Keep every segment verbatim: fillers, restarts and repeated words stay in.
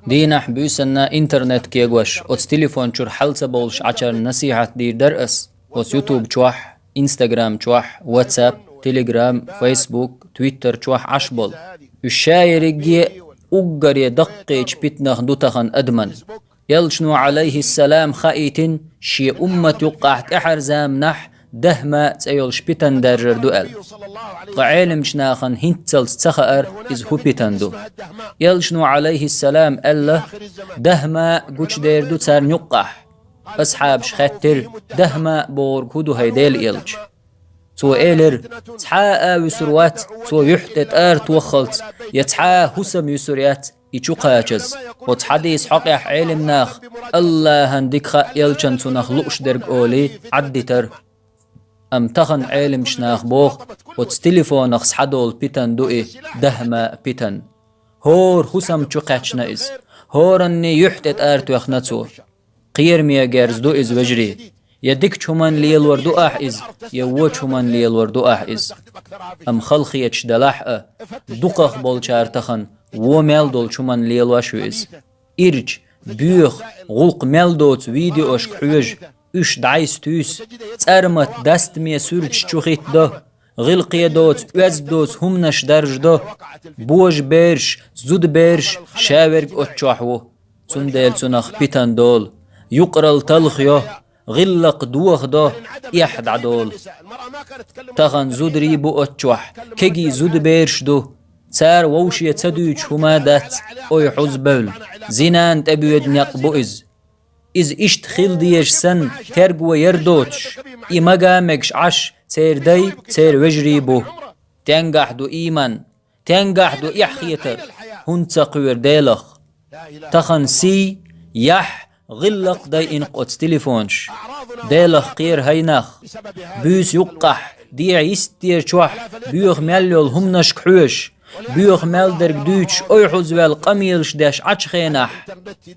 Дийнахь буьйсанна интернет кегош, оцу телефон чуьра хьал ца бовлуш Ӏачарна насихьат дийр дара ас. Оцу YouTube чохь, Instagram чохь, WhatsApp, Telegram, Facebook, Twitter чохь Ӏаш болу. Уьш ша ерриге а уггаре даккхийчу питанах ду тахана адаман. Элчано, Ӏалайхиссалам, хаийтина, шен уммат юккъахь тӀаьхьара заманахь Дахма цӀе йолуш питана даржар ду аьлла. Ткъа Ӏеламчу нахана хӀинццалц ца хаьара, иза хӀун питана ду. Элчано, Ӏалайхиссалам, аьлла: «Дахма гучудер ду царна юккъахь». Асхьабаш хаьттира: «Дахма бохург хӀун ду, хӀай Делан элча?» Цо элира: «Цхьа а вуьсур вац, цо юьхь тӀе тӀара тоххалц, я цхьа а хӀусам юьсур яц, и чу кхачаза». Оцу хьадисан хьокъехь Ӏелам наха, Аллахьан дика хаьа элчанна цунах лууш дерг олий, Ӏаддитара. Амма тахана Ӏеламчу наха боху, оцу телефонах схьадолу питана ду и, Дахма питана. ХӀора хӀусам чу кхаьчна иза, хӀоранний юьхь тӀе тӀара тоьхна цо. Кхераме герз ду иза, вежарий. Я дикачу хӀуманна лелор ду ахь иза, я вочу хӀуманна лелор ду ахь иза. Амма хала хеташ делахь а, дукхах болчара тахана вон мел долчу хӀуманна лелош ю иза. Ирча, боьха, гӀуллакх мел доцу видеошка хьоьжу, уьш дӀасатуьйсу, цӀармат дастаме суьрташ чу хӀиттадо, гӀиллакхе доцу, оьзда доцу хӀуманаш даржадо, божабераш, зудабераш, ша верг оцу чохь ву. Цундела цунах питана долу, юкъаралла талхайо, гӀиллакх дохадо, эхь дӀадолу. Тахана зударий бу оцу чохь, кегий зудабераш ду. Цара вовше ца дуьйцуш хӀума дац, ой хьуза бевлла, зинан тӀебоьду некъ бу иза. Иза иштта хила дезаш санна, терго яр доцуш, и мага мегаш Ӏаш, церан дай, церан вежарий бу. Тенгахь ду ийман, тенгахь ду эхь хетар, хӀунда ца кхоьру Делах. Тахана сий, яхь, гӀиллакх дайина оцу телефонаш. Делах кхера, хӀай нах. Буьйса юккъахь, дехьа йистера чохь, боьха мел йолу хӀуманашка хьоьжуш, боьха мел дерг дуьйцуш, ой хьуза ваьлла къамелаш деш Ӏачу хенахь,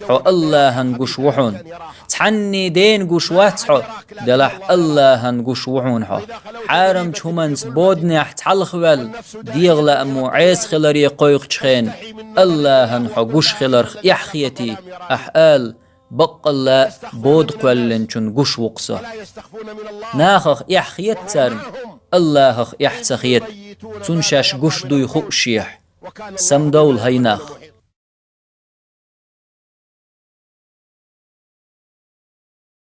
хьо Аллахьан гуш ву хьуна. Цхьанний дена гуш вац хьо, делахь Аллахьан гуш ву хьуна хьо. Хьарамчу хӀуманца боданехь цхьалха ваьлла, дегӀан лаамо Ӏеса хиларе кхойкхучу хенахь, Аллахьан хьо гуш хиларх эхь хетий, ахь ала: «Баккъалла, бода кхоьллинчун гуш ву-кх со». Нахах эхь хета царна, Аллахах эхь ца хета, цунна шаьш гуш дуй хуушехь. Самадовла, хӀай нах.